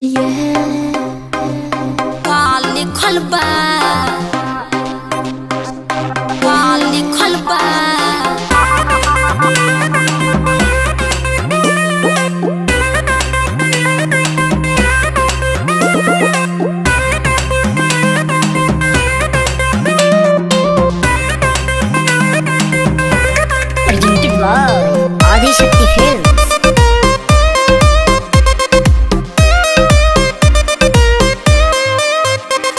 का लिखल बा, का लिखल बा। Presented by Adi Shakti Films.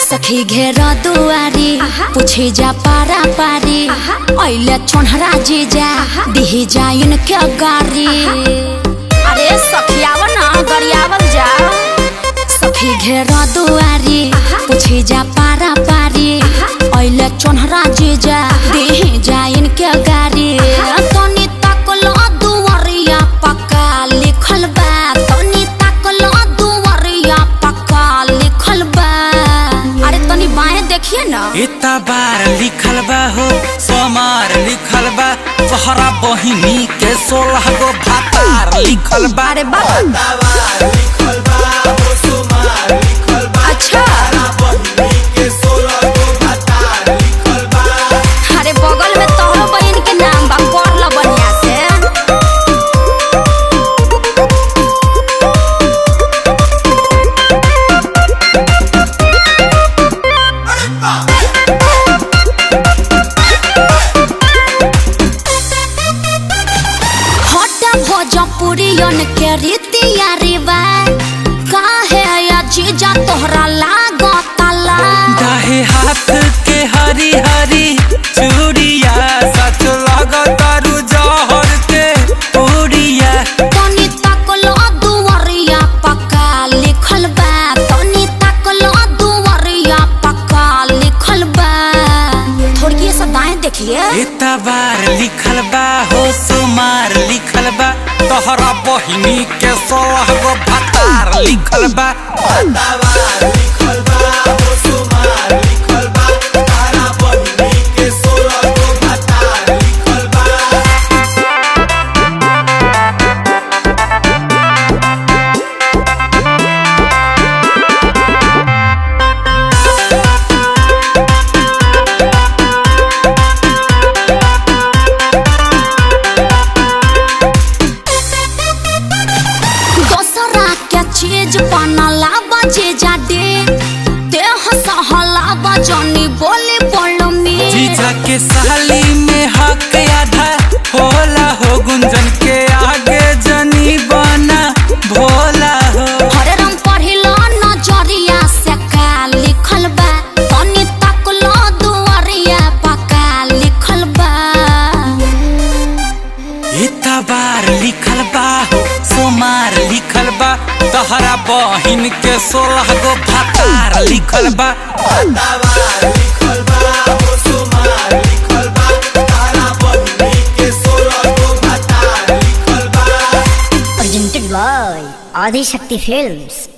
सखी घेरा दुआरी पूछे जा पारा पारी, ऐले चोन्हरा जीजा दिही जा इनके गारी। अरे सखियावन ना गरियावल जा। सखी घेरा दुआरी पूछे जा पारा पारी, ऐले चोन्हरा जीजा दिही जा इनके गारी। तनी तकलो दुआरिया पक्का लिखल बा, तनी तकलो दुआरिया पक्का लिखल बा। अरे तनी बाएं देखिए ना। इतना बार लिखल बा हो सोमार लिखल बा, तोहरा बहिनी के 16 गो भातार लिखल बा। अरे बाबा अच्छा, अरे बगल में तोहरो बहिन के नाम बा, पढ़ ल बढ़िया से। हट भोजपुरियन के रीतिया रिवाज, काहे या जीजा तोहरा लागतला। दाहे हाथ के हरी हरी चूड़िया, सच लगतारू जहर के पूड़िया। तनी तकलो दुआरिया पक्का लिखल बा, तनी तकलो दुआरिया पक्का लिखल बा। थोड़ी सा दाएं देखिए। इतना बार लिखल बा हो सोमार लिखल बा, तोहरा बहिनी के 16 गो भातार लिखल बा। दोसरा के चीज बनला बजे जाडे, देह सहला बजनी बोले बोलो में। जीजा के साली में हक आधा होला हो, गुंजन के आगे जनी बना भोला हो। हरे राम पढ़िलो नजरिया से का लिखल बा, तनी तकलो दुआरिया पक्का लिखल बा। इतना बार लिखल बा हो सोमार लिखल बा, तोहरा बहिन के 16 गो भातार लिखल बा। Presented by Adi Shakti Films.